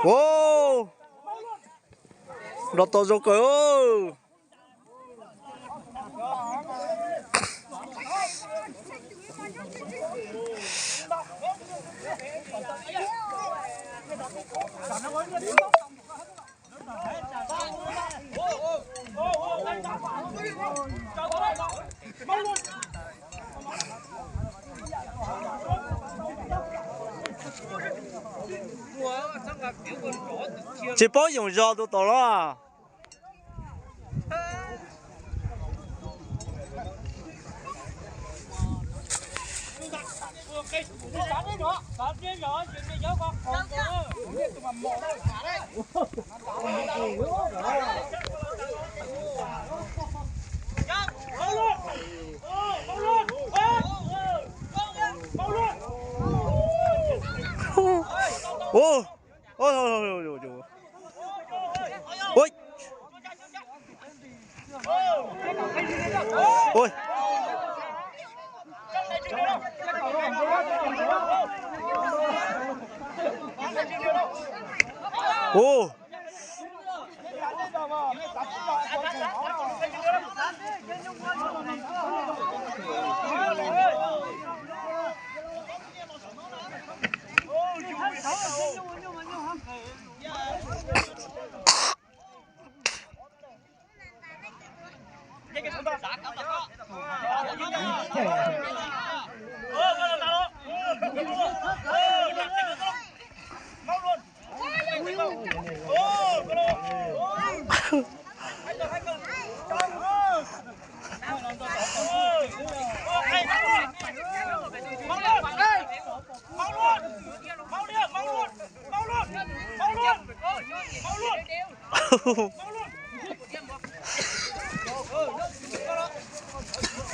Ua, nrov tau zoo kawg. Tsis paub yoom zog tus tom los. Ua, ua, ua. Ua.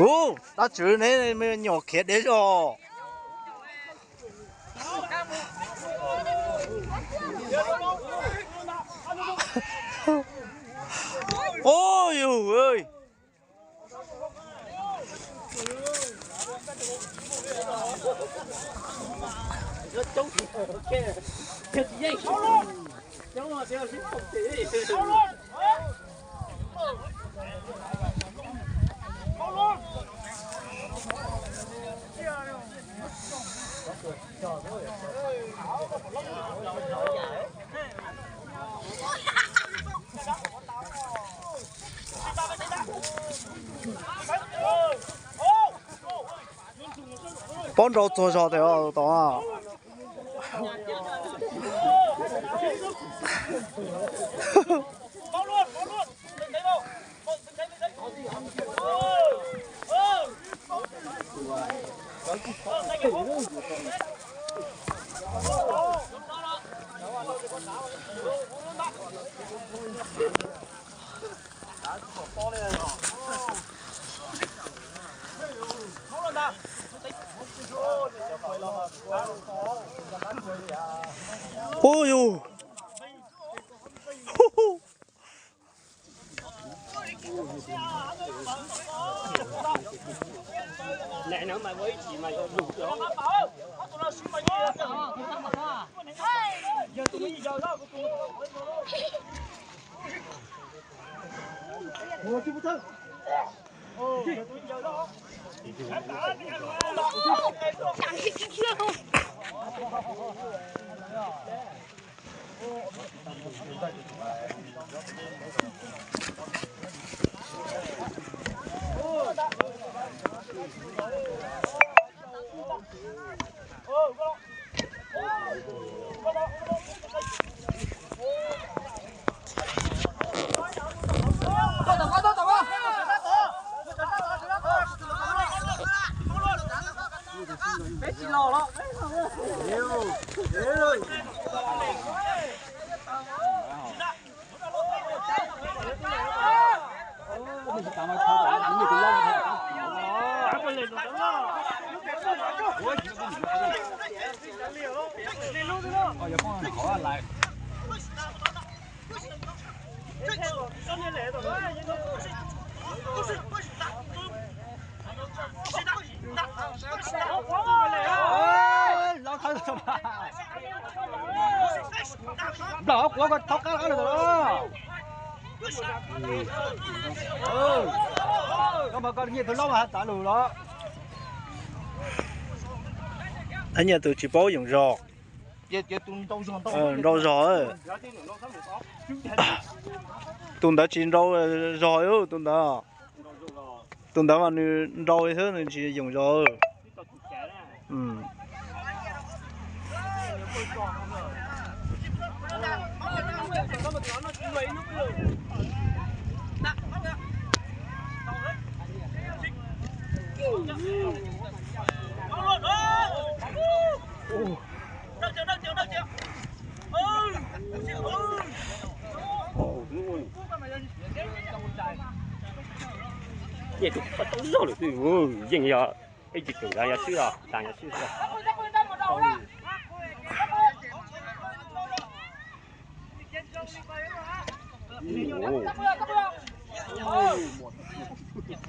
Ub, tab tswv neb me nyuam khiav deb zog. Ub, yus. Pob nrau txog zog tiag tod. Ub yus. Koj thov qab qab lawm los. Koj mas koj nyiaj tus loj mas has tas lus los. Nyiaj tus tsis paub yoom zog. Nrau zog. Tus ntawd tsis nrau zog, tus ntawd. Tus ntawd mas nws nrau xwb, nws tsis yoom zog. Yeej tus poj tau zog lawm xwb, yeej yog ib tsis tug yog swb os, tas yog swb xwb.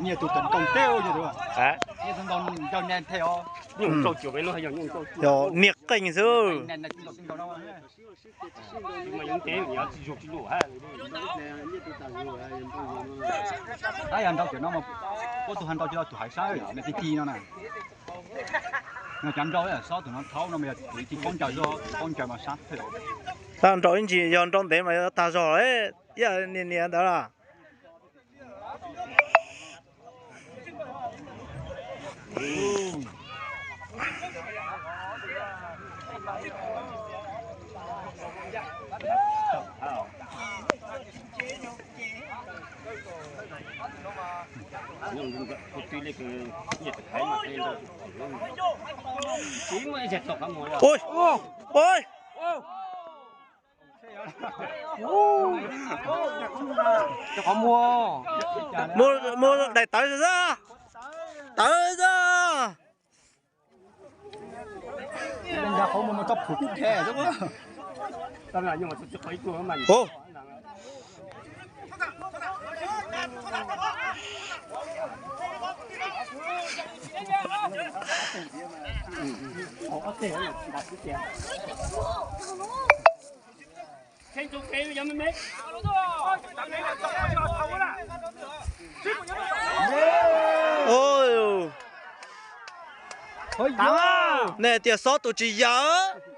Nyiaj tus tawm nkoos teb, nyiaj tus ntaus ncaug nab thiab os. Nyuj rau cuag peb lub, yog nyuj rau cuag, niag qeej xwb. Ab, yog nrau cov no mas, puab tus hais nrau cov tus hais sab, nej tib ti no na. Yog cov nrau xob tus no thaub no mas yog tus tib paub ncaws, paub ncaws mas sab thiab. Tab nrau ib ntsis, yog nrau ntev mas yog tag zog, ib yam niag niag ntawd na. Ui, ui. Mus, mus daim tawv xwb, tawv xwb. Nej tias xob tus tsis yam.